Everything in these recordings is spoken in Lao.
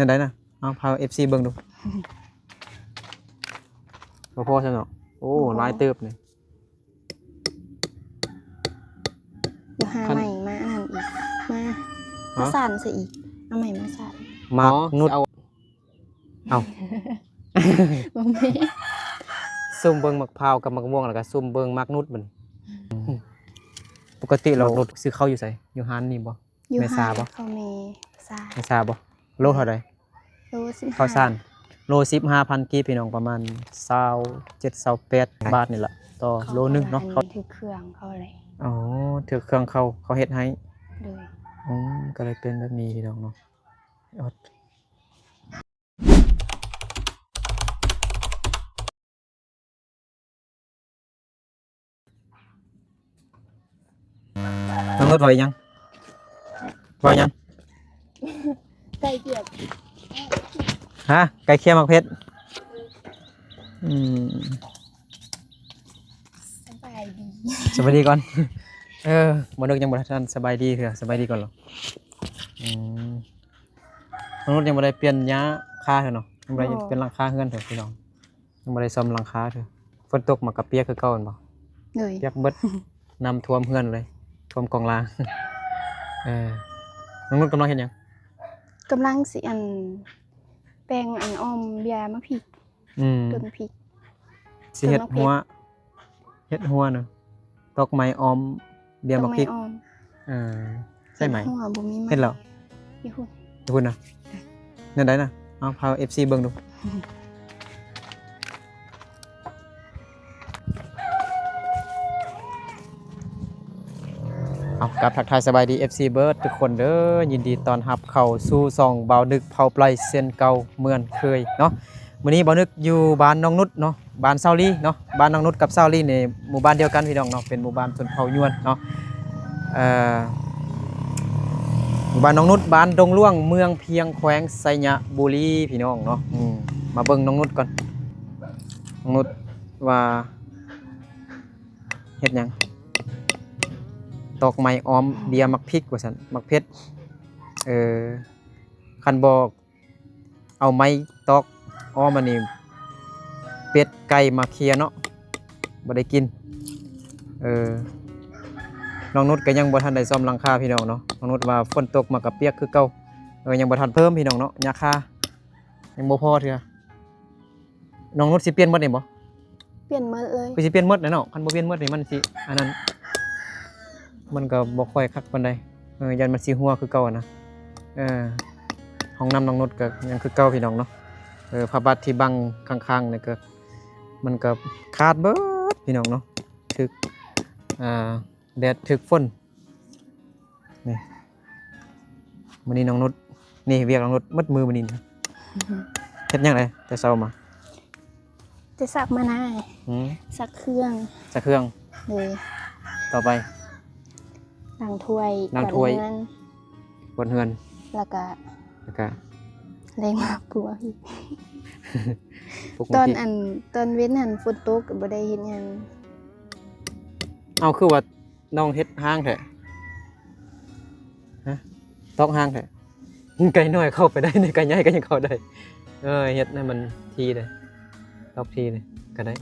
ແນວໃດນະ? ເອົາ ພາເອັຟຊີເບິ່ງດູ. ບໍ່ພໍຊັ້ນເນາະ. ໂອ້ ບໍ່ພໍ ຫຼາຍເຕີບນີ້. ດຽວຫາ ຄັນ ໃໝ່ມາອັນນັ້ນອີກ ມາ ຮະ? ມາສານໃສ່ອີກ ເອົາໃໝ່ມາສານ. ໝາກ ອໍ ນຸດ ຊິເອົາ ເອົ້າ ບໍ່ແມ່ນ ຊຸ່ມເບິ່ງໝາກພ້າວກັບໝາກມ່ວງ ແລ້ວກໍຊຸ່ມເບິ່ງໝາກນຸດບັດນີ້. ອືມ ປົກກະຕິແລ້ວ ໝາກນຸດຊື້ເຂົ້າຢູ່ໃສ? ຢູ່ຮ້ານນີ້ບໍ່? ຢູ່ ແມ່ຊາ ຮ້ານ ບໍ່? ເຂົ້າແມ່ຊາ ແມ່ຊາບໍ່? ໂລເທົ່າໃດ? ໂລສິບຫ້າ ເຂົ້າສານ ໂລສິບຫ້າພັນກີບ ພີ່ນ້ອງ ປະມານຊາວເຈັດ ຊາວແປດບາດນີ້ລະ ຕໍ່ໂລໜຶ່ງເນາະ. ເຂົ້າ ອັນນີ້ຖືກເຄື່ອງເຂົາແຫຼະ. ອໍ ຖືກເຄື່ອງເຂົາ ເຂົາເຮັດໃຫ້. ໂດຍ. ອືມ ກໍເລີຍເປັນແບບນີ້ ພີ່ນ້ອງເນາະ. ນ້ອງນຸດເວົ້າອີ່ຫຍັງ? ເວົ້າຫຍັງ? ໄກ່ເກັບ ຮະ? ໄກ່ເຄຍໝາກເຜັດ. ອືມ ສະບາຍດີ ສະບາຍດີກ່ອນ. ເອີ ບໍ່ນຶກ ຍັງບໍ່ທັນສະບາຍດີເທື່ອ ສະບາຍດີກ່ອນເນາະ. ອືມ ນ້ອງນຸດຍັງບໍ່ໄດ້ປ່ຽນຫຍ້າຄາເທື່ອເນາະ ຍັງບໍ່ໄດ້ ບໍ່ ປ່ຽນຫຼັງຄາເຮືອນເທື່ອ ພີ່ນ້ອງ. ຍັງບໍ່ໄດ້ສ້ອມຫຼັງຄາເທື່ອ. ຝົນຕົກມາກໍປຽກຄືເກົ່າແມ່ນບໍ່? ໂດຍ. ປຽກເບິດ ນ້ຳຖ້ວມເຮືອນເລີຍ ຖ້ວມກອງລ່າງ. ເອີ ນ້ອງນຸດກຳລັງເຮັດຫຍັງ? ກຳລັງຊິ ອັນ ແປງ ອັນ ອອມເບຍໝາກພິກ. ອືມ ຕົ້ນພິກ ຊິເຮັດ ຕົ້ນໝາກເຜັດ ຫົວ ເຮັດຫົວນະ ຕອກໄມ້ອອມເບຍໝາກພິກ. ເອີ ໃຊ້ໄມ້ ເຮັດຫົວບໍ່ມີໄມ້. ເຮັດແລ້ວ ຢູ່ພຸ້ນ ຢູ່ພຸ້ນນະ. ແນວໃດນະ? ເອົາ ພາເອັຟຊີເບິ່ງດູ. ເອົາ ກັບທັກທາຍສະບາຍດີ ເອັຟຊີ ເບິດທຸກຄົນເດີ ຍິນດີຕ້ອນຮັບເຂົ້າສູ່ຊ່ອງບ່າວນຶກເຜົ່າໄປເຊັ່ນເກົ່າເໝືອນເຄີຍເນາະ. ມື້ນີ້ບ່າວນຶກຢູ່ບ້ານນ້ອງນຸດເນາະ ບ້ານສາວລີເນາະ. ບ້ານນ້ອງນຸດກັບສາວລີນີ້ໝູ່ບ້ານດຽວກັນ ພີ່ນ້ອງເນາະ ເປັນໝູ່ບ້ານຊົນເຜົ່າຍວນເນາະ. ເອີ ໝູ່ບ້ານນ້ອງນຸດ ບ້ານດົງຫຼວງ ເມືອງພຽງ ແຂວງໄຊຍະບູລີ ພີ່ນ້ອງເນາະ. ອືມ ມາເບິ່ງນ້ອງນຸດກ່ອນ ນ້ອງນຸດວ່າ ເຮັດຫຍັງ? ຕອກໄມ້ອອມເບຍໝາກພິກວ່າຊັ້ນ ໝາກເຜັດ. ເອີ ຄັນບໍ່ເອົາໄມ້ຕອກອອມອັນນີ້ ເປັດໄກ່ມາເຄຍເນາະ ບໍ່ໄດ້ກິນ. ເອີ ນ້ອງນຸດກໍຍັງບໍ່ທັນໄດ້ສ້ອມຫຼັງຄາ ພີ່ນ້ອງເນາະ. ນ້ອງນຸດວ່າຝົນຕົກມາກໍປຽກຄືເກົ່າ. ເອີ ຍັງບໍ່ທັນເພີ່ມ ພີ່ນ້ອງເນາະ ຫຍ້າຄາຍັງບໍ່ພໍເທື່ອ. ນ້ອງນຸດຊິປ່ຽນໝົດນີ້ບໍ່? ປ່ຽນໝົດເລີຍ. ຄືຊິປ່ຽນໝົດແຫຼະເນາະ ຄັນບໍ່ປ່ຽນໝົດນີ້ມັນຊິອັນນັ້ນ ມັນກໍບໍ່ຄ່ອຍຄັກປານໃດ. ເອີ ຢ້ານມັນຊິຮົ່ວຄືເກົ່ານະ. ເອີ ຫ້ອງນ້ຳນ້ອງນຸດກໍຍັງຄືເກົ່າ ພີ່ນ້ອງເນາະ. ເອີ ຜ້າບັດທີ່ບັງຂ້າງໆນີ້ກໍ ມັນກໍຂາດເບິດ ພີ່ນ້ອງເນາະ ຖືກ ອ່າ ແດດຖືກຝົນ. ນີ້ ມື້ນີ້ນ້ອງນຸດ ນີ້ວຽກນ້ອງນຸດໝົດມື້ມື້ນີ້. ເຮັດຫຍັງໄດແຕ່ເຊົ້າມາ? ຈະສັກມານາ. ອືມ ສັກເຄື່ອງ ສັກເຄື່ອງ. ໂດຍ. ຕໍ່ໄປ? ລ້າງຖ້ວຍ ລ້າງຖ້ວຍ ກວາດເຮືອນ ກວາດເຮືອນ ແລ້ວກະ ແລ້ວກະ ແລ້ງໝາກບົວອີກ. ຕອນອັນ ຕອນເວັນຫັ້ນຝົນຕົກກໍບໍ່ໄດ້ເຮັດຫຍັງ. ເອົ້າ ຄືວ່າ ນ້ອງເຮັດຮ້າງແທ້ ຮະ? ຕອກຮ້າງແທ້. ໄກ່ນ້ອຍເຂົ້າໄປໄດ້ ໄກ່ໃຫຍ່ກໍຍັງເຂົ້າໄດ້. ເອີ ເຮັດໃຫ້ມັນຖີ່ເດ້ ຕອກຖີ່ເດ້ກໍໄດ້.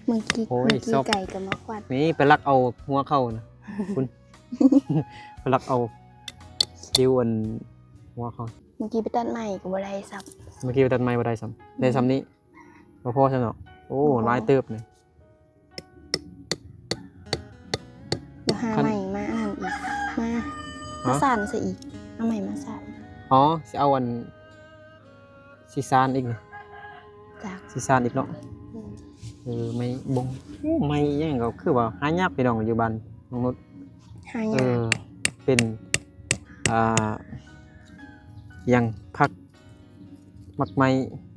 ເມື່ອກີ້ ໂອ້ຍ ເມື່ອກີ້ ຊອບ ໄກ່ກໍມາຄວັດ. ນີ້ໄປລັກເອົາຫົວເຂົ້ານະ ຄຸນ ໄປລັກເອົາດິວອັນຫົວເຂົ້າ. ເມື່ອກີ້ໄປຕັດໄມ້ກໍບໍ່ໄດ້ຊ້ຳ. ເມື່ອກີ້ໄປຕັດໄມ້ບໍ່ໄດ້ຊ້ຳ. ໄດ້ຊ້ຳນີ້ ບໍ່ພໍຊັ້ນເນາະ. ໂອ້ ບໍ່ພໍ ຫຼາຍເຕີບນີ້. ດຽວຫາ ຄັນ ໃໝ່ມາອັນນັ້ນອີກ ມາ ຮະ? ມາສານໃສ່ອີກ ເອົາໃໝ່ມາສານ. ອໍ ຊິເອົາອັນ ຊິສານອີກນີ້ ຈ້າ ຊິສານອີກເນາະ. ອືມ ເອີ ໄມ້ບົງ ໂອ້ ໄມ້ຫຍັງກໍຄືວ່າຫາຍາກ ພີ່ນ້ອງ ຢູ່ບ້ານນ້ອງນຸດ ຫາຍາກ. ເອີ ເປັນ ອ່າ ຫຍັງ ຜັກ ໝາກໄມ້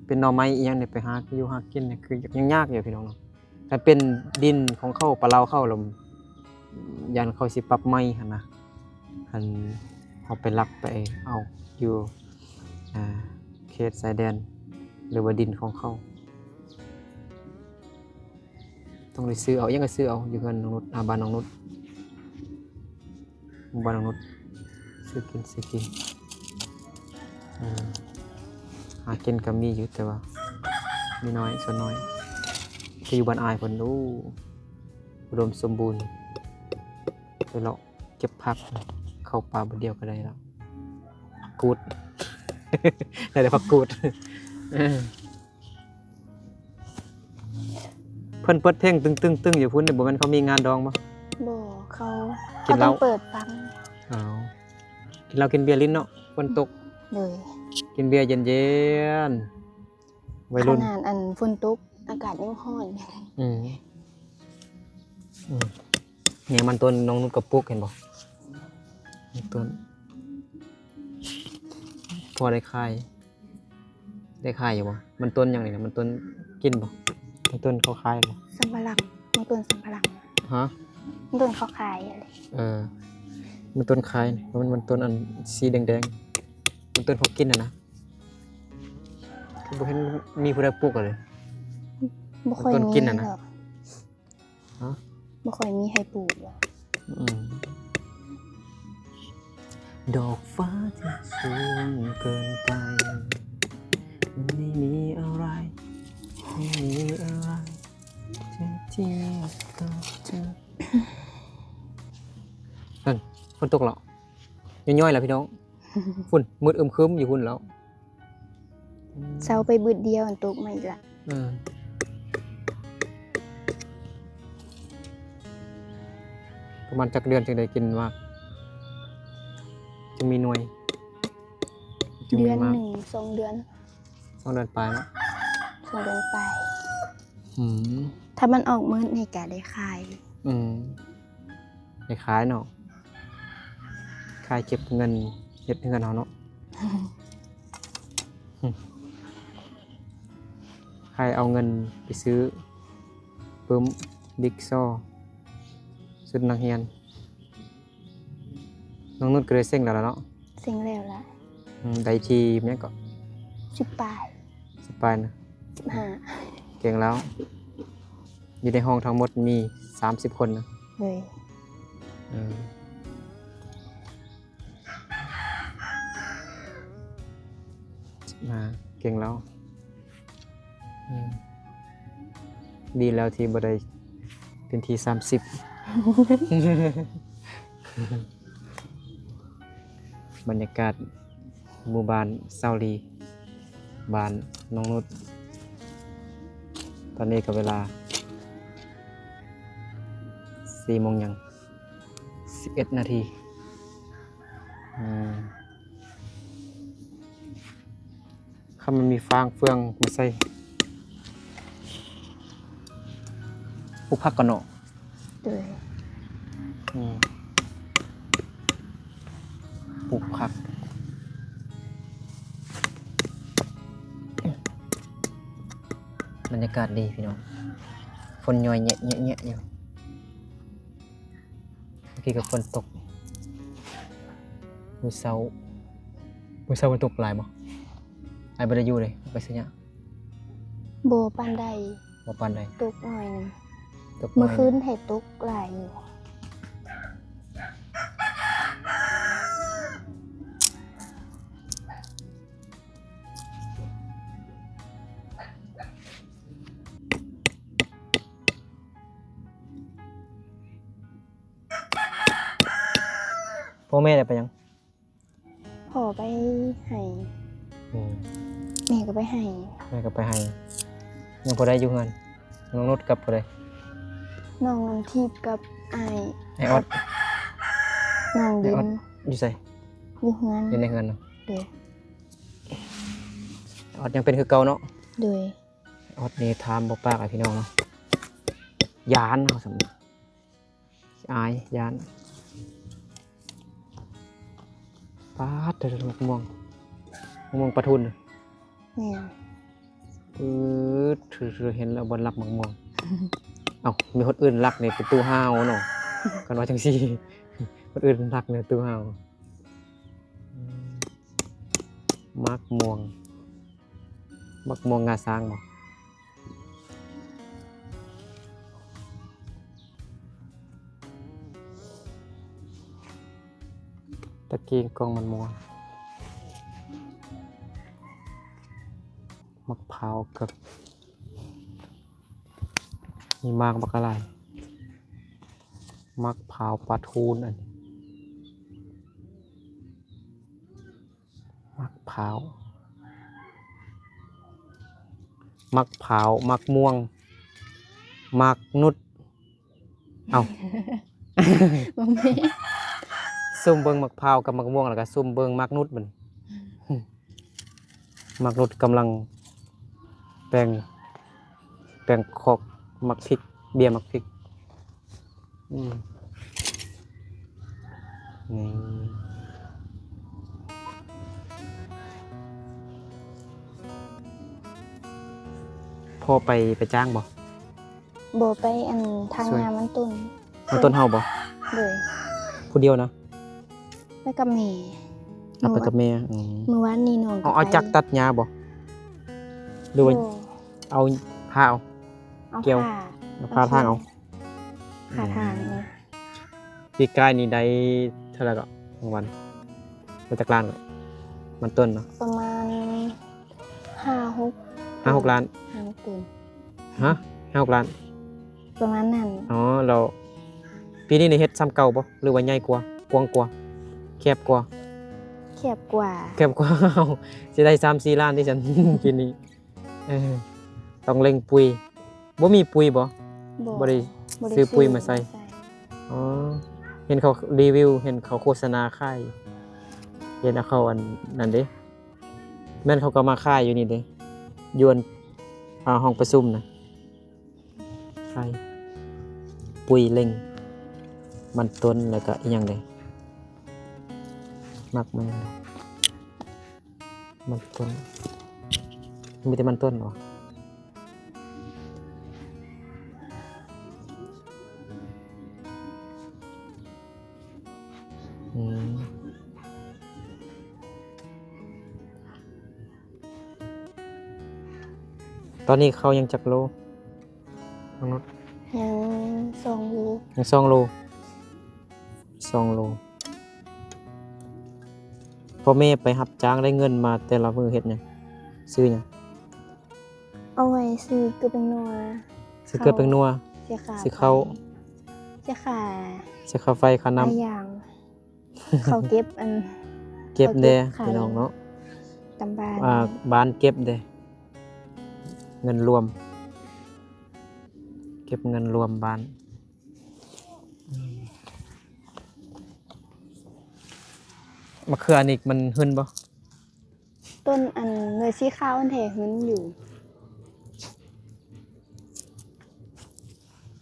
ເປັນໜໍ່ໄມ້ອີ່ຫຍັງນີ້ ໄປຫາຢູ່ຫາກິນນີ້ ຄືຍັງຍາກຢູ່ ພີ່ນ້ອງເນາະ. ຖ້າເປັນດິນຂອງເຂົາ ປະລາວເຂົາລະ ຢ້ານເຂົາຊິປັບໃໝ່ຫັ້ນນະ ຄັນເຮົາໄປລັກໄປເອົາຢູ່ ອ່າ ເຂດຊາຍແດນ ຫຼືວ່າດິນຂອງເຂົາ. ຕ້ອງໄດ້ຊື້ເອົາ ຫຍັງກໍຊື້ເອົາ ຢູ່ເຮືອນນ້ອງນຸດ ອ່າ ບ້ານນ້ອງນຸດ ບ້ານນ້ອງນຸດ ຊື້ກິນ ຊື້ກິນ. ເອີ ກິນກໍມີຢູ່ ແຕ່ວ່າມີນ້ອຍ ສ່ວນນ້ອຍ. ໄປຢູ່ບ້ານອ້າຍເພິ່ນ ໂອ້ ອຸດົມສົມບູນ ໄປເລາະເກັບຜັກ ເຂົ້າປ່າບາດດຽວກໍໄດ້ແລ້ວ ກູດ ໄດ້ແຕ່ຜັກກູດ. ເອີ ເພິ່ນເປີດເພງຕຶງໆໆຢູ່ພຸ້ນ ບໍ່ແມ່ນເຂົາມີງານດອງບໍ່? ບໍ່ ເຂົາ ກິນເຫຼົ້າ ເຂົາຕ້ອງເປີດຟັງ. ເອົາ ກິນເຫຼົ້າກິນເບຍຫຼິ້ນເນາະ ຝົນຕົກ. ໂດຍ ກິນເບຍເຢັນໆ ໄວລຸ້ນ. ຂະໜາດອັນຝົນຕົກ ອາກາດຍັງຮ້ອນ. ອືມ ອືມ ນີ້ມັນຕົ້ນນ້ອງນຸດກໍປູກ ເຫັນບໍ່? ມັນຕົ້ນ ພໍໄດ້ຂາຍ. ໄດ້ຂາຍຢູ່ບໍ່? ມັນຕົ້ນຫຍັງນີ້ນະ? ມັນຕົ້ນກິນບໍ່? ມັນຕົ້ນເຂົາຂາຍບໍ່? ສຳປະຫຼັງ ມັນຕົ້ນສຳປະຫຼັງ. ຮະ? ມັນຕົ້ນເຂົາຂາຍ. ເອີ ມັນຕົ້ນຂາຍ ມັນ ມັນຕົ້ນອັນສີແດງໆ ມັນຕົ້ນເຂົາກິນຫັ້ນນະ. ຄືບໍ່ເຫັນມີຜູ້ໃດປູກເລີຍ? ບໍ່ຄ່ອຍມີ. ຕົ້ນກິນຫັ້ນນະ. ຮະ? ບໍ່ຄ່ອຍມີໃຫ້ປູກ. ອືມ ດອກຟ້າທີ່ສູງເກີນໄປ ມັນໄມ່ມີອະໄລ ໄມ່ມີອະໄລທີ່ຈະທຽບກັບເທືອ. ນັ້ນ ຝົນຕົກແລ້ວ ຍ້ອຍໆ ແລ້ວພີ່ນ້ອງ. ພຸ້ນ ມືດອຶມຄຶມຢູ່ພຸ້ນແລ້ວ. ເຊົາໄປບຶດດຽວ ຕົກມາອີກລະ. ເອີ ປະມານຈັກເດືອນຈຶ່ງໄດ້ກິນໝາກ ຈຶ່ງມີໜ່ວຍ ຈຶ່ງມີໝາກ? ເດືອນໜຶ່ງ ສອງເດືອນ. ສອງເດືອນປາຍເນາະ. ສອງເດືອນປາຍ. ອືມ ຖ້າມັນອອກໝົດນີ້ກະໄດ້ຂາຍ. ອືມ ໄດ້ຂາຍເນາະ ຂາຍເກັບເງິນເຮັດເຮືອນເຮົາເນາະ. ໃຫ້ເອົາເງິນໄປຊື້ປຶ້ມ, ດິກຊໍ, ຊຸດນັກຮຽນ. ນ້ອງນຸດກໍໄດ້ເສັງແລ້ວລະເນາະ? ເສັງແລ້ວລະ. ອືມ ໄດ້ທີ່ຫຍັງເກາະ? ສິບປາຍ. ສິບປາຍນະ? ສິບຫ້າ. ເກັ່ງແລ້ວ. ຢູ່ໃນຫ້ອງທັງໝົດມີສາມສິບຄົນນະ? ໂດຍ. ເອີ ສິບຫ້າ ເກັ່ງແລ້ວ. ອືມ ດີແລ້ວທີ່ບໍ່ໄດ້ເປັນທີສາມສິບ. ບັນຍາກາດໝູ່ບ້ານເຊົາລີ ບ້ານນ້ອງນຸດ. ຕອນນີ້ກໍເວລາສີ່ໂມງຫຍັງ ສິບເອັດນາທີ. ອືມ ຄັນມັນມີຟາງເຟືອງມາໃສ່ ປູກຜັກກ່ອນເນາະ. ໂດຍ. ອືມ ປູກຜັກ. ບັນຍາກາດດີພີ່ນ້ອງ ຝົນຍ້ອຍແຍະໆຢູ່. ເມື່ອກີ້ກໍຝົນຕົກ ມື້ເຊົ້າ ມື້ເຊົ້າມັນຕົກຫຼາຍບໍ່? ອ້າຍບໍ່ໄດ້ຢູ່ເດ້ ໄປໄສຍະ? ບໍ່ປານໃດ. ບໍ່ປານໃດ. ຕົກໜ້ອຍໜຶ່ງ. ຕົກໜ້ອຍ. ມື້ຄືນແທ້ຕົກຫຼາຍຢູ່. ພໍ່ແມ່ໄດ້ໄປຫຍັງ? ພໍ່ໄປໄຮ່. ອືມ ແມ່ກໍໄປໄຮ່. ແມ່ກໍໄປໄຮ່. ຍັງຜູ້ໃດຢູ່ເຮືອນ? ນ້ອງນຸດກັບຜູ້ໃດ? ນ້ອງນ້ຳທິບກັບອ້າຍ ອ້າຍອອດ. ນ້ອງດິນ. ອ້າຍອອດຢູ່ໃສ? ຢູ່ເຮືອນ. ຢູ່ໃນເຮືອນເນາະ. ໂດຍ. ອ້າຍອອດຍັງເປັນຄືເກົ່າເນາະ. ໂດຍ. ອອດນີ້ຖາມບໍ່ປາກ ພີ່ນ້ອງເນາະ ຢ້ານເຮົາຊັ້ນ ອາຍ ຢ້ານ. ປາດ ເດີ ໝາກມ່ວງ ໝາກມ່ວງປະທຸນ. ແມ່ນ. ເອີ ຖື ເຫັນແລ້ວບໍ່ລັກໝາກມ່ວງ. ເອົ້າ ມີຄົນອື່ນລັກນີ້ເປັນຕູ້ຫ່າວເນາະ ຄັນວ່າຈັ່ງຊີ້ ຄົນອື່ນລັກນີ້ຕູ້ຫ່າວ. ອືມ ໝາກມ່ວງ ໝາກມ່ວງງາຊ້າງບໍ່? ຕະກີ້ກ້ອງມັນມົວ. ໝາກພ້າວກັບ ມີໝາກບັກຫຼາຍ ໝາກພ້າວປາທູນ ອັນນີ້ ໝາກພ້າວ ໝາກພ້າວ ໝາກມ່ວງ ໝາກນຸດ ເອົ້າ ບໍ່ແມ່ນ ຊຸ່ມເບິ່ງໝາກພ້າວກັບໝາກມ່ວງ ແລ້ວກໍຊຸ່ມເບິ່ງໝາກນຸດບັດນີ້ ໝາກນຸດກຳລັງແປງ ແປງຄອກໝາກພິກ ເບ້ຍໝາກພິກ ອືມ ນີ້ ພໍ່ໄປ ໄປຈ້າງບໍ່? ບໍ່ ໄປອັນຖາງ ຊ່ວຍ ຫຍ້າມັນຕົ້ນ ມັນຕົ້ນເຮົາບໍ່? ໂດຍ ຜູ້ດຽວນະ? ໄປກັບແມ່ ເອົາໄປກັບແມ່ ອືມ ມື້ວານນີ້ນ້ອງ ເອົາ ກໍ ເອົາ ໄປ ຈັກຕັດຫຍ້າບໍ່? ຫຼືວ່າ ບໍ່ ເອົາພ້າເອົາ? ເອົາ ກ່ຽວ ພ້າ ເອົາພ້າ ໂອເຄ ຖາງເອົາ ອືມ ພ້າຖາງເອົາ. ປີກາຍນີ້ໄດ້ເທົ່າໃດກໍ ລາງວັນ? ໄດ້ຈັກລ້ານກໍ? ມັນຕົ້ນເນາະ ປະມານຫ້າຫົກ ຫ້າຫົກລ້ານ ຫ້າຫົກ ຮະ? ຫ້າຫົກລ້ານ ປະມານນັ້ນ. ອໍ ແລ້ວປີນີ້ນີ້ເຮັດສ່ຳເກົ່າບໍ່ ຫຼືວ່າໃຫຍ່ກວ່າ ກວ້າງກວ່າ ແຄບກວ່າ? ແຄບກວ່າ ແຄບກວ່າ ຊິໄດ້ສາມສີ່ລ້ານຕິຊັ້ນ ປີນີ້? ເອີ ຕ້ອງເລັ່ງປຸ໋ຍ. ບໍ່ມີປຸ໋ຍບໍ່? ບໍ່ ບໍ່ໄດ້ ບໍ່ໄດ້ຊື້ປຸ໋ຍ ຊື້ ມາໃສ່ ມາໃສ່. ອໍ ເຫັນເຂົາຣີວິວ ເຫັນເຂົາໂຄສະນາຂາຍ ເຫັນເຂົາອັນນັ້ນເດ້ ແມ່ນເຂົາກໍມາຂາຍຢູ່ນີ້ເດ້ ຢູ່ອັນ ອ່າ ຫ້ອງປະຊຸມນະ ຂາຍປຸ໋ຍເລັ່ງ ມັນຕົ້ນ ແລ້ວກໍອີ່ຫຍັງເດ້ ໝາກແມງ ມັນຕົ້ນ ມີແຕ່ມັນຕົ້ນຫວາ? ອືມ ຕອນນີ້ເຂົ້າຍັງຈັກໂລ ນ້ອງນຸດ? ຍັງສອງໂລ ຍັງສອງໂລ. ສອງໂລ. ພໍ່ແມ່ໄປຮັບຈ້າງໄດ້ເງິນມາແຕ່ລະມື້ເຮັດຫຍັງ? ຊື້ຫຍັງ? ເອົາໄວ້ຊື້ເກືອແປ້ງນົວ ຊື້ເກືອແປ້ງນົວ ເຂົ້າ ຊື້ເຂົ້າ ຊື້ເຂົ້າ ໄຟ ເສຍຄ່າ ເສຍຄ່າ ເສຍຄ່າໄຟ ຄ່ານ້ຳ ຫຼາຍຢ່າງ ເຂົາເກັບອັນ ເກັບແດ່ ເຂົາເກັບຂາຍ ພີ່ນ້ອງເນາະ ຕາມບ້ານ ອ່າ ບ້ານເກັບເດ້ ເງິນລວມ ເກັບເງິນລວມບ້ານ. ອືມ ມະເຂືອນີ້ມັນຫຶນບໍ່? ຕົ້ນອັນໜ່ວຍສີຂາວອັນແທ້ຫຶນຢູ່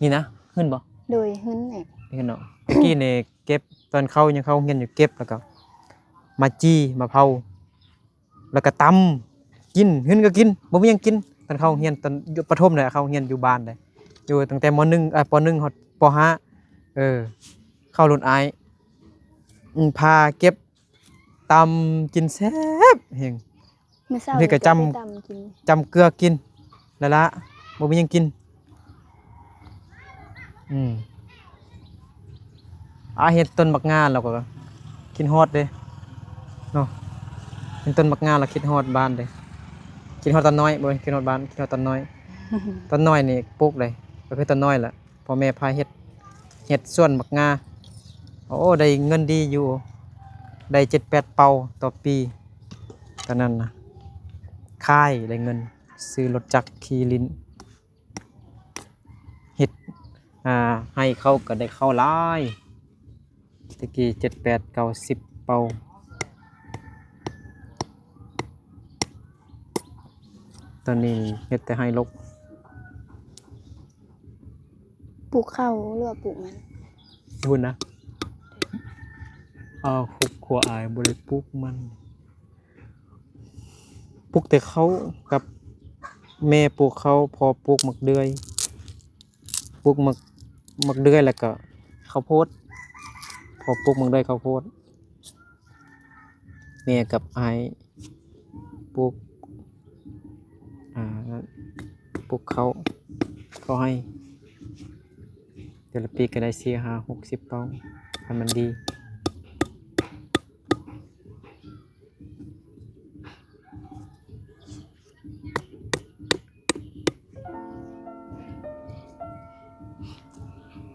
ນີ້ນະ ຫຶນບໍ່? ໂດຍ ຫຶນແຫຼະ ຫຶນເນາະ. ຕະກີ້ນີ້ເກັບ ຕອນເຂົາຍັງເຂົ້າໂຮງຮຽນຢູ່ ເກັບແລ້ວກໍມາຈີ່ ມາເຜົາ ແລ້ວກໍຕຳກິນ ຫຶນກໍກິນ ບໍ່ມີຫຍັງກິນ. ຕອນເຂົ້າໂຮງຮຽນ ຕອນຢູ່ປະຖົມເດ້ ເຂົ້າໂຮງຮຽນຢູ່ບ້ານເດ້ ຢູ່ຕັ້ງແຕ່ ມໍໜຶ່ງ ເອີ ປໍໜຶ່ງ ຮອດ ປໍຫ້າ ເອີ ເຂົ້າລຸ້ນອ້າຍ ອືມ ພາເກັບຕຳກິນແຊບແຮງ. ມື້ເຊົ້ານີ້ກໍຈຳ ໄປຕຳກິນ ຈຳເກືອກິນ ແລ້ວລະ ບໍ່ມີຫຍັງກິນ. ອືມ ອາ ເຫັນຕົ້ນໝາກງາແລ້ວກໍຄິດຮອດເດ້ເນາະ ເຫັນຕົ້ນໝາກງາແລ້ວຄິດຮອດບ້ານເດ້ ຄິດຮອດຕອນນ້ອຍ ບໍ່ແມ່ນຄິດຮອດບ້ານ ຄິດຮອດຕອນນ້ອຍ. ຕອນນ້ອຍນີ້ປູກເດ້ ກໍຄືຕອນນ້ອຍລະ ພໍ່ແມ່ພາເຮັດ ເຮັດສວນໝາກງາ ໂອ້ ໄດ້ເງິນດີຢູ່ ໄດ້ເຈັດແປດເປົາຕໍ່ປີ ຕອນນັ້ນນະ ຂາຍໄດ້ເງິນ ຊື້ລົດຈັກຂີ່ຫຼິ້ນ ເຮັດ ອ່າ ໄຮ່ເຂົ້າກໍໄດ້ເຂົ້າຫຼາຍ ແຕ່ກີ້ເຈັດແປດເກົ້າສິບເປົາ ຕອນນີ້ເຮັດແຕ່ໄຮ່ລົກ. ປູກເຂົ້າ ຫຼືວ່າປູກມັນ? ພຸ້ນນະ ເອົາ ຄົບຄົວອ້າຍບໍ່ໄດ້ປູກມັນ ປູກແຕ່ເຂົ້າກັບແມ່ ປູກເຂົ້າ ພໍ່ປູກໝາກເດືອຍ ປູກໝາກ ໝາກເດືອຍ ແລ້ວກໍເຂົ້າໂພດ ພໍ່ປູກໝາກເດືອຍ ເຂົ້າໂພດ. ແມ່ກັບອ້າຍປູກ ອ່າ ປູກເຂົ້າ ເຂົ້າໄຮ່ ແຕ່ລະປີກໍໄດ້ສີ່ຫ້າຫົກສິບເປົາ ຄັນມັນດີ.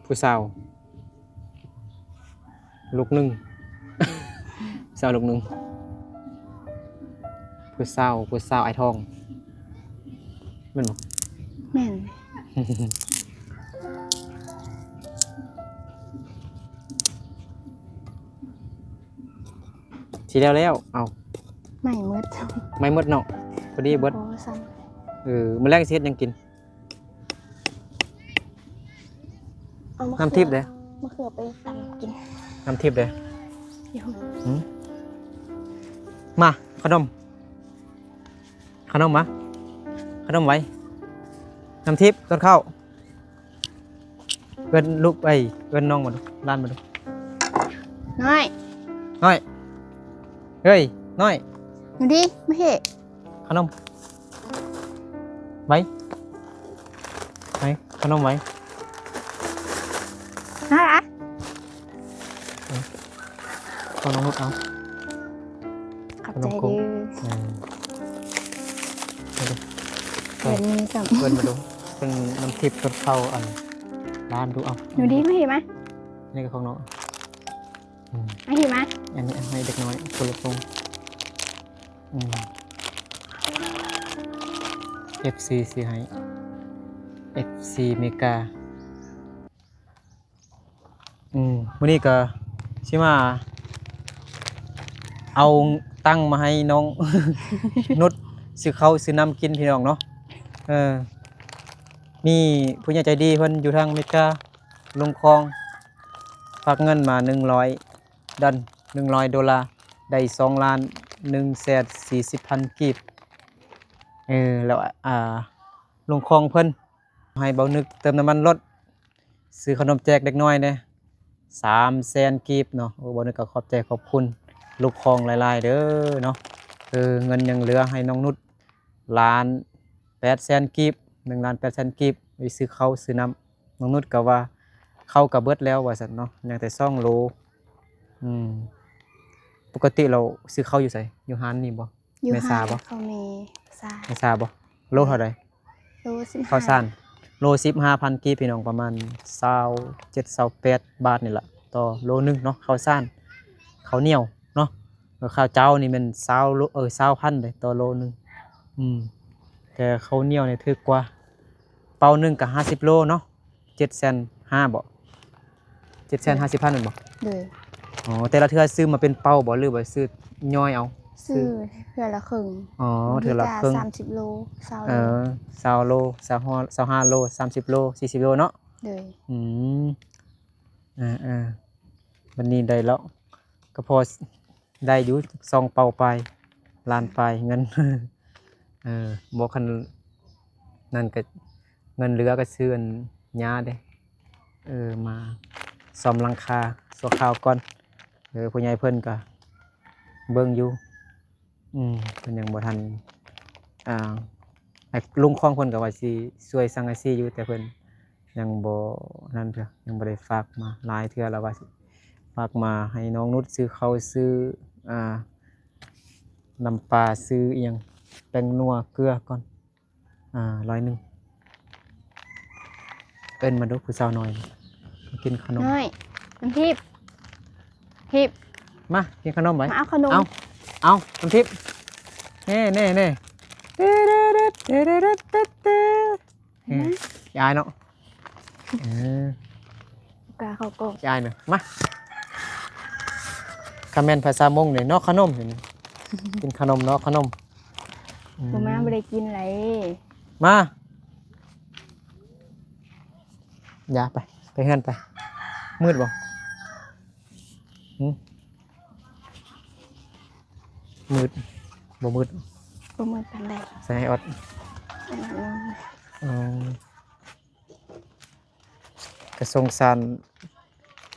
ຜູ້ສາວລູກໜຶ່ງ ຜູ້ສາວລູກໜຶ່ງ ຜູ້ສາວ ຜູ້ສາວອ້າຍທອງ ແມ່ນບໍ່? ແມ່ນ. ຊິແລ້ວແລ້ວ ເອົາ ໄໝ້ໝົດ ໄໝ້ໝົດເນາະ ພໍດີເບິດ. ໂອ້ ຊັ້ນ ເອີ ມື້ແລງຊິເຮັດຫຍັງກິນ? ເອົາມະເຂືອ ນ້ຳທິບເດ້ ມະເຂືອໄປຕຳກິນ ນ້ຳທິບເດ້. ຫືມ ມາ ຂະໜົມ ຂະໜົມມາ ຂະໜົມໄວ ນ້ຳທິບ ຕົ້ນເຂົ້າ. ເອີ້ນລູກ ເອີ້ຍ ເອີ້ນນ້ອງມາດູ ຫຼານມາດູ. ນ້ອຍ ນ້ອຍ ເຮີ້ຍ ນ້ອຍ ມາດີ ມາເຮ ຂະໜົມໄວ ໄວ ຂະໜົມໄວ. ນ້ອຍອະ ເອົາ ຂອງນ້ອງນຸດເອົາ. ຂອບໃຈເດີ. ເອີ ເອົາເດີ ເພິ່ນມີຊ້ຳ ເພິ່ນມາດູ ເພິ່ນນ້ຳທິບ ເພິ່ນເຂົ້າອັນ ຮ້ານດູເອົາ. ໜູດີ ມາເຮມາ ນີ້ກໍຂອງນ້ອງ. ອືມ ມາເຮມາ ອັນນີ້ໃຫ້ເດັກນ້ອຍຄົນລະຄົນ. ອືມ ເອັຟຊີ ຊື້ໃຫ້ ເອັຟຊີ ເມກາ. ອືມ ມື້ນີ້ກໍຊິມາເອົາຕັງມາໃຫ້ນ້ອງນຸດ ຊື້ເຂົ້າຊື້ນ້ຳກິນພີ່ນ້ອງເນາະ. ເອີ ມີຜູ້ໃຫຍ່ໃຈດີເພິ່ນຢູ່ທາງອາເມລິກາ ລົງຄອງ ຝາກເງິນມາໜຶ່ງຮ້ອຍດອນ ໜຶ່ງຮ້ອຍໂດລາ ໄດ້ສອງລ້ານໜຶ່ງແສນສີ່ສິບພັນກີບ. ເອີ ແລ້ວ ອ່າ ລົງຄອງເພິ່ນ ໃຫ້ເບົານຶກເຕີມນ້ຳມັນລົດ ຊື້ຂະໜົມແຈກເດັກນ້ອຍແດ່ ສາມແສນກີບເນາະ. ໂອ້ ເບົານຶກກໍຂອບໃຈຂອບຄຸນລູກຄອງຫຼາຍໆເດີເນາະ. ເອີ ເງິນຍັງເຫຼືອໃຫ້ນ້ອງນຸດລ້ານແປດແສນກີບ ໜຶ່ງລ້ານແປດແສນກີບ ໄປຊື້ເຂົ້າຊື້ນ້ຳ. ນ້ອງນຸດກໍວ່າເຂົ້າກໍເບິດແລ້ວວ່າຊັ້ນເນາະ ຍັງແຕ່ສອງໂລ. ອືມ ປົກກະຕິລາວຊື້ເຂົ້າຢູ່ໃສ? ຢູ່ຮ້ານນີ້ບໍ່? ຢູ່ ແມ່ຊາບໍ່? ຮ້ານເຂົ້າແມ່ຊາ ແມ່ຊາບໍ່? ໂລເທົ່າໃດ? ໂລສິບຫ້າ ເຂົ້າສານ ໂລສິບຫ້າພັນກີບ ພີ່ນ້ອງ ປະມານຊາວເຈັດ ຊາວແປດບາດນີ້ລະ ຕໍ່ໂລໜຶ່ງເນາະ. ເຂົ້າສານ ເຂົ້າໜຽວເນາະ ເອີ ເຂົ້າເຈົ້ານີ້ແມ່ນຊາວໂລ ເອີ ຊາວພັນເດ້ຕໍ່ໂລໜຶ່ງ. ອືມ ແຕ່ເຂົ້າໜຽວນີ້ຖືກກວ່າ ເປົາໜຶ່ງກໍຫ້າສິບໂລເນາະ ເຈັດແສນຫ້າບໍ? ເຈັດແສນຫ້າສິບພັນແມ່ນບໍ່? ໂດຍ. ອໍ ແຕ່ລະເທື່ອຊື້ມາເປັນເປົາບໍ ຫຼືວ່າຊື້ຍ່ອຍເອົາ? ຊື້ເທື່ອລະເຄິ່ງ. ອໍ ເທື່ອລະເຄິ່ງ ສາມສິບໂລ ຊາວໂລ. ເອີ ຊາວໂລ ຊາວຫ້າ ຊາວຫ້າໂລ ສາມສິບໂລ ສີ່ສິບໂລເນາະ? ໂດຍ. ອືມ ເອີໆ ບັດນີ້ໄດ້ແລ້ວ ກໍພໍ ໄດ້ຢູ່ສອງເປົາປາຍ ລ້ານປາຍເງິນ. ເອີ ບໍ່ ຄັນນັ້ນກໍເງິນເຫຼືອກໍຊື້ອັນຫຍ້າເດ້ ເອີ ມາສ້ອມຫຼັງຄາຊົ່ວຄາວກ່ອນ. ເອີ ຜູ້ໃຫຍ່ເພິ່ນກໍເບິ່ງຢູ່ ອືມ ເພິ່ນຍັງບໍ່ທັນ ອ່າ ລຸງຂອງເພິ່ນກໍວ່າຊິຊ່ວຍສັງກະສີຢູ່ ແຕ່ເພິ່ນຍັງບໍ່ນັ້ນເທື່ອ ຍັງບໍ່ໄດ້ຝາກມາ. ຫຼາຍເທື່ອລະວ່າຊິຝາກມາໃຫ້ນ້ອງນຸດຊື້ເຂົ້າ ຊື້ ອ່າ ນ້ຳປາ ຊື້ອີ່ຫຍັງ ແປ້ງນົວ ເກືອກ່ອນ ອ່າ ຮ້ອຍໜຶ່ງ. ເອີ້ນມາດູຜູ້ສາວນ້ອຍ ມາກິນຂະໜົມ. ນ້ອຍ ນ້ຳທິບ ທິບ ມາກິນຂະໜົມໄວ້. ມາເອົາຂະໜົມ ເອົາ ເອົາ ນ້ຳທິບ ເນ່ໆໆ ເດ້ໆໆ ເດ້ໆໆ ເດ້ ອືມ ຂີ້ອາຍເນາະ. ເອີ ກາເຂົ້າກ້ອງ ຂີ້ອາຍເນາະ. ມາ ຄຳແມ່ນພາສາມົ້ງນີ້ ເນາະຂະໜົມ ກິນຂະໜົມ ເນາະຂະໜົມ. ອືມ ບໍ່ມາບໍ່ໄດ້ກິນໄດ. ມາ ຢ່າ ໄປ ໄປເຮືອນໄປ. ມືດບໍ່? ຫື? ມືດ ບໍ່ມືດ ບໍ່ມືດປານໃດ. ໃສ່ໃຫ້ອອດ ອືມ ເອີ ກໍສົງສານ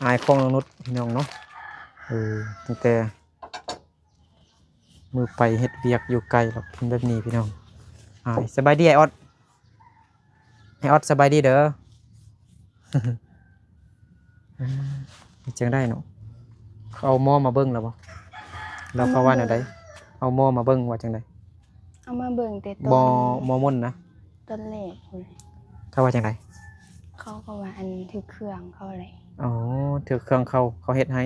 ອ້າຍຂອງນ້ອງນຸດ ພີ່ນ້ອງເນາະ. ເອີ ຕັ້ງແຕ່ມື້ໄປເຮັດວຽກຢູ່ໄກ ແລ້ວເປັນແບບນີ້ ພີ່ນ້ອງ. ອ້າຍ ສະບາຍດີອ້າຍອອດ. ໃຫ້ອອດສະບາຍດີເດີ. ເຮັດຈັ່ງໃດເນາະ? ເຂົາເອົາໝໍມາເບິ່ງແລ້ວບໍ່? ແລ້ວເຂົາວ່າແນວໃດ? ເອົາໝໍມາເບິ່ງວ່າຈັ່ງໃດ? ເອົາມາເບິ່ງແຕ່ຕອນ ໝໍມົນນະ ຕອນແລກພຸ້ນ. ເຂົາວ່າຈັ່ງໃດ? ເຂົາກໍວ່າອັນຖືກເຄື່ອງເຂົາແຫຼະ. ອໍ ຖືກເຄື່ອງເຂົາ ເຂົາເຮັດໃຫ້.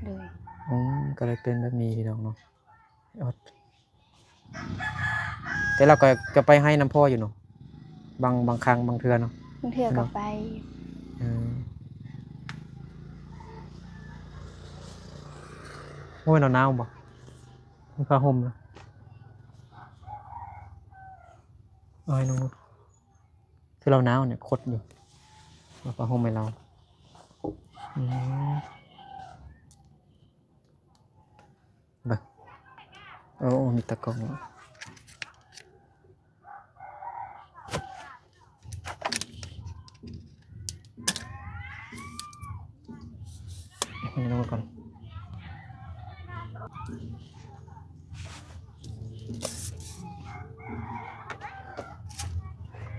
ໂດຍ. ອືມ ກໍເລີຍເປັນແບບນີ້ພີ່ນ້ອງເນາະ. ແຕ່ລາວກໍ ກໍໄປໄຮ່ນຳພໍ່ຢູ່ເນາະ ບາງ ບາງຄັ້ງບາງເທື່ອເນາະ. ບາງເທື່ອກໍໄປ. ເອີ ໂອ້ຍ ໜາວໆບໍ່? ມີຜ້າຫົ່ມນະ ເອົາໃຫ້ນ້ອງນຸດ. ຄືລາວໜາວນີ້ ຄົດຢູ່ ເອົາຜ້າຫົ່ມໃຫ້ລາວ. ອືມ ເບິ່ງ ໂອ້ ມີຕາກ້ອງ. ໃຫ້ນ້ອງກ່ອນ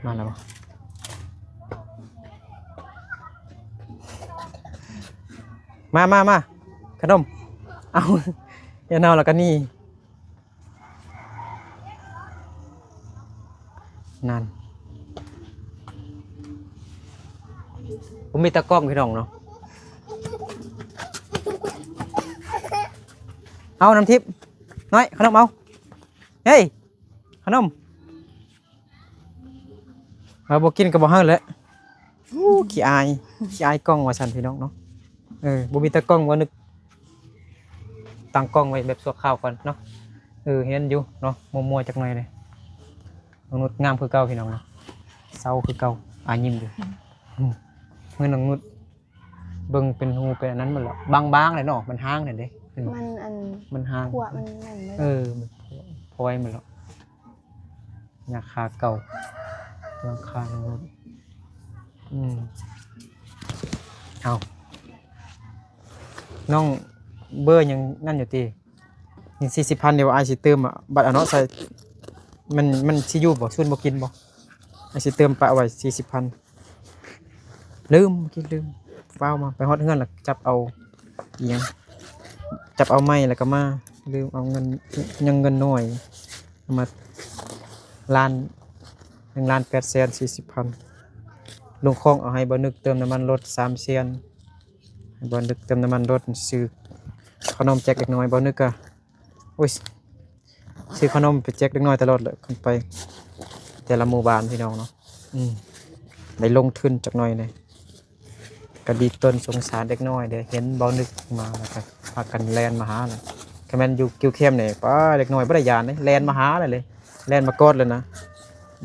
ມາແລ້ວບໍ່? ມາ ມາ ມາ ຂະໜົມ. ເອົາ ຢ່າເນົ່າແລ້ວກໍໜີ. ນັ້ນ ບໍ່ມີຕາກ້ອງພີ່ນ້ອງເນາະ. ເອົາ ນ້ຳທິບ ນ້ອຍ ຂະໜົມ ເອົາ ເຮີ້ຍ ຂະໜົມ. ເອົາ ບໍ່ກິນກໍບໍ່ໃຫ້ແຫຼະ. ໂອ້ ຂີ້ອາຍ ຂີ້ອາຍກ້ອງວ່າຊັ້ນພີ່ນ້ອງເນາະ. ເອີ ບໍ່ມີຕາກ້ອງ ບໍ່ນຶກຕັ້ງກ້ອງໄວ້ແບບຊົ່ວຄາວກ່ອນເນາະ. ເອີ ເຫັນຢູ່ເນາະ ມົວໆຈັກໜ່ອຍເດ້. ນ້ອງນຸດງາມຄືເກົ່າພີ່ນ້ອງເນາະ ເຊົາຄືເກົ່າ ອາຍິ້ມຢູ່. ເອີ ນ້ອງນຸດເບິ່ງເປັນຮູເປັນອັນນັ້ນໝົດແລ້ວ ບາງໆແຫຼະເນາະ ມັນຮ້າງແຫຼະເດ້. ມັນອັນ ມັນຮ້າງ ຂວບມັນນັ້ນເລີຍ. ເອີ ມັນພອຍໝົດແລ້ວ. ຍາຄາເກົ່າ ຍັງຄານ້ອງນຸດ. ອືມ ເອົາ ນ້ອງເບີຍັງນັ້ນຢູ່ຕິ? ນີ້ສີ່ສິບພັນ ດຽວອ້າຍຊິຕື່ມ ອະ ບັດ ອະເນາະ ໃສ່ ມັນ ມັນຊິຢູ່ບໍ່? ຊຸນບໍ່ກິນບໍ່? ອ້າຍຊິຕື່ມປະໄວ້ສີ່ສິບພັນ. ລືມ ເມື່ອກີ້ລືມ ຟ້າວມາ ໄປຮອດເຮືອນລະຈັບເອົາອີ່ຫຍັງ ຈັບເອົາໃໝ່ລະກະມາ ລືມເອົາເງິນ ຍັງເງິນໜ້ອຍ ເອົາມາລ້ານ ໜຶ່ງລ້ານແປດແສນສີ່ສິບພັນ. ລຸງຄອງເອົາໃຫ້ບ່າວນຶກເຕີມນ້ຳມັນລົດສາມແສນ ໃຫ້ບ່າວນຶກເຕີມນ້ຳມັນລົດ ຊື້ຂະໜົມແຈກເດັກນ້ອຍ ບ່າວນຶກກະ ໂອ້ຍ ຊື້ຂະໜົມໄປແຈກເດັກນ້ອຍຕະຫຼອດແຫຼະ ຄັນໄປແຕ່ລະໝູ່ບ້ານພີ່ນ້ອງເນາະ. ອືມ ໄດ້ລົງທຶນຈັກໜ້ອຍແດ່ ກະດີຕົນສົງສານເດັກນ້ອຍເດ້ ເຫັນບ່າວນຶກມາ ລະກະພາກັນແລ່ນມາຫາລະ. ຄັນແມ່ນຢູ່ກິວແຄມນີ້ ປ້າ ເດັກນ້ອຍບໍ່ໄດ້ຢ້ານເດ້ ແລ່ນມາຫາລະເລີຍ ແລ່ນມາກອດເລີຍນະ.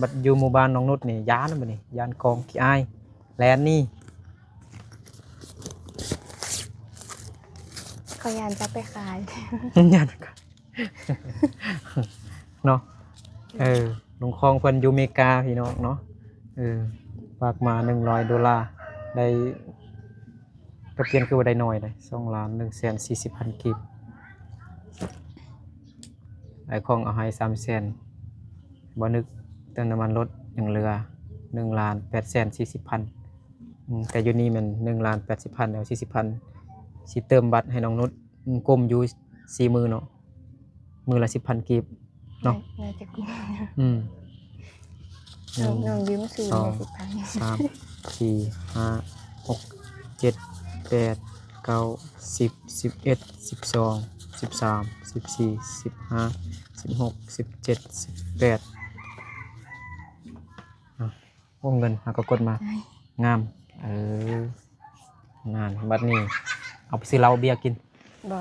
ບັດຢູ່ໝູ່ບ້ານນ້ອງນຸດນີ້ ຢ້ານລະບັດນີ້ ຢ້ານກ້ອງ ຂີ້ອາຍ ແລ່ນໜີ. ເຂົາຢ້ານຈັບໄປຂາຍ ຢ້ານ ເນາະ. ເອີ ລຸງຄອງເພິ່ນຢູ່ເມກາພີ່ນ້ອງເນາະ. ເອີ ຝາກມາໜຶ່ງຮ້ອຍໂດລາ ໄດ້ ກະປ່ຽນຄືວ່າໄດ້ໜ້ອຍເດ້ ສອງລ້ານໜຶ່ງແສນສີ່ສິບພັນກີບ. ອ້າຍຄອງເອົາໃຫ້ສາມແສນ ບ່າວນຶກເຕີມນ້ຳມັນລົດ ຍັງເຫຼືອໜຶ່ງລ້ານແປດແສນສີ່ສິບພັນ. ອືມ ແຕ່ຢູ່ນີ້ແມ່ນໜຶ່ງລ້ານແປດສິບພັນ ແລ້ວສີ່ສິບພັນ ຊິເຕີມບັດໃຫ້ນ້ອງນຸດ. ອືມ ກົມຢູ່ສີ່ມື້ເນາະ ມື້ລະສິບພັນກີບເນາະ. ໜ້າຈະກຸມ ອືມ ໜຶ່ງ ນ້ອງຢືມສູນ ສອງ ສິບພັນ ສາມ ສີ່ ຫ້າ ຫົກ ເຈັດ ແປດ ເກົ້າ ສິບ ສິບເອັດ ສິບສອງ ສິບສາມ ສິບສີ່ ສິບຫ້າ ສິບຫົກ ສິບເຈັດ ສິບແປດ. ອາ ໂອ້ ເງິນຫາກໍກົດມາ ງາມ. ເອີ ນັ້ນ ບັດນີ້ເອົາໄປຊື້ເຫຼົ້າເບຍກິນ. ບໍ່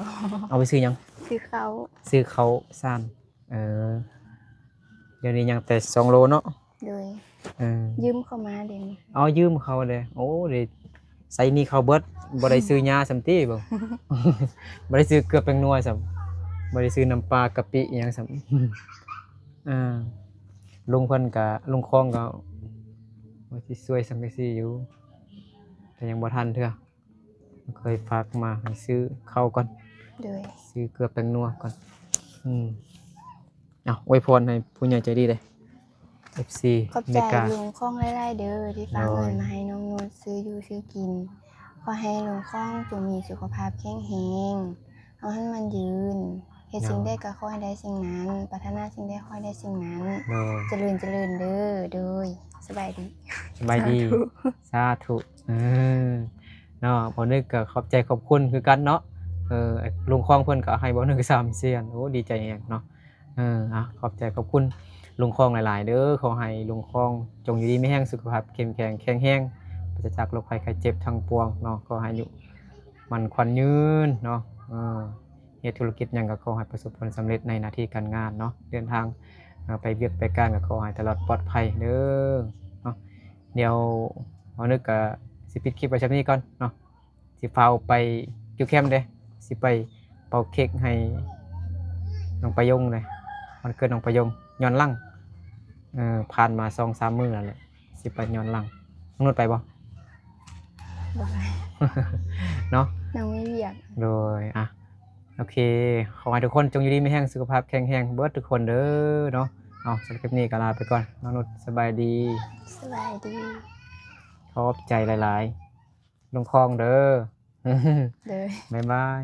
ເອົາໄປຊື້ຫຍັງ? ຊື້ເຂົ້າ ຊື້ເຂົ້າສານ. ເອີ ດຽວນີ້ຍັງແຕ່ສອງໂລເນາະ. ໂດຍ. ເອີ ຢືມເຂົາມາເດນີ້. ເອົາ ຢືມເຂົາເດ. ໂອ້ ໄດ້ໃຊ້ໜີ້ເຂົາເບິດ ບໍ່ໄດ້ຊື້ຫຍ້າຊ້ຳຕິ ບໍ່ ບໍ່ໄດ້ຊື້ເກືອແປ້ງນົວຊ້ຳ ບໍ່ໄດ້ຊື້ນ້ຳປາກະປິອີ່ຫຍັງຊ້ຳ. ອາ ລຸງເພິ່ນກະ ລຸງຄອງກະວ່າຊິຊ່ວຍສັງກະສີຢູ່ ແຕ່ຍັງບໍ່ທັນເທື່ອ. ເຄີຍຝາກມາໃຫ້ຊື້ເຂົ້າກ່ອນ. ໂດຍ. ຊື້ເກືອແປ້ງນົວກ່ອນ. ອືມ ເອົາ ອວຍພອນໃຫ້ຜູ້ໃຫຍ່ໃຈດີເດ້ ເອັຟຊີ ຂອບໃຈ ເມກາ ລຸງຄອງຫຼາຍໆເດີ ທີ່ຝາກເງິນ ໂດຍ ມາໃຫ້ນ້ອງນຸດຊື້ຢູ່ຊື້ກິນ. ຂໍໃຫ້ລຸງຄອງຈົ່ງມີສຸຂະພາບແຂງແຮງ ເຮົາຫັ້ນໝັ້ນຍືນ. ເຮັດສິ່ງໃດກໍຂໍໃຫ້ໄດ້ສິ່ງນັ້ນ ປາດຖະໜາສິ່ງໃດຂໍໃຫ້ໄດ້ສິ່ງນັ້ນ ໂດຍ ຈະເລີນຈະເລີນເດີ ໂດຍ ສະບາຍດີ ສະບາຍດີ ສາທຸ ສາທຸ ເອີ ເນາະ ບ່າວນຶກກໍຂອບໃຈຂອບຄຸນຄືກັນເນາະ ເອີ ລຸງຄອງເພິ່ນກໍໃຫ້ບ່າວນຶກສາມສຽນ ໂອ້ ດີໃຈແຮງເນາະ ເອີ ອ່ະ ຂອບໃຈຂອບຄຸນລຸງຄອງຫຼາຍໆເດີ ຂໍໃຫ້ລຸງຄອງຈົ່ງຢູ່ດີມີແຮງ ສຸຂະພາບເຂັ້ມແຂງແຂງແຮງ ປາສະຈາກໂລກໄພໄຂ້ເຈັບທັງປວງເນາະ ຂໍໃຫ້ອາຍຸໝັ້ນຂວັນຍືນເນາະ ເອີ ເຮັດທຸລະກິດຫຍັງກໍຂໍໃຫ້ປະສົບຜົນສຳເລັດໃນໜ້າທີ່ການງານເນາະ ເດີນທາງ ເອີ ໄປວຽກໄປການກໍຂໍໃຫ້ຕະຫຼອດປອດໄພເດີເນາະ ດຽວບ່າວນຶກກໍຊິປິດຄລິບໄວ້ຊ່ຳນີ້ກ່ອນເນາະ ຊິຟ້າວໄປຢູ່ແຄມເດ້ ຊິໄປເປົ່າເຄັກໃຫ້ນ້ອງປາຍົງເດ້ ວັນເກີດນ້ອງປາຍົງ ຍ້ອນຫຼັງ ເອີ ຜ່ານມາສອງສາມມື້ແລ້ວແຫຼະ ຊິໄປຍ້ອນຫຼັງ ນ້ອງນຸດໄປບໍ່? ບໍ່ໄປ ເນາະ ຍັງມີວຽກ ໂດຍ ອ່ະ ໂອເຄ ຂໍໃຫ້ທຸກຄົນຈົ່ງຢູ່ດີມີແຮງ ສຸຂະພາບແຂງແຮງເບິດທຸກຄົນເດີເນາະ ເອົາ ສຳລັບຄລິບນີ້ກໍລາໄປກ່ອນ ນ້ອງນຸດ ສະບາຍດີ ສະບາຍດີ ຂອບໃຈຫຼາຍໆ ລຸງຄອງເດີ ໂດຍ ບາຍບາຍ.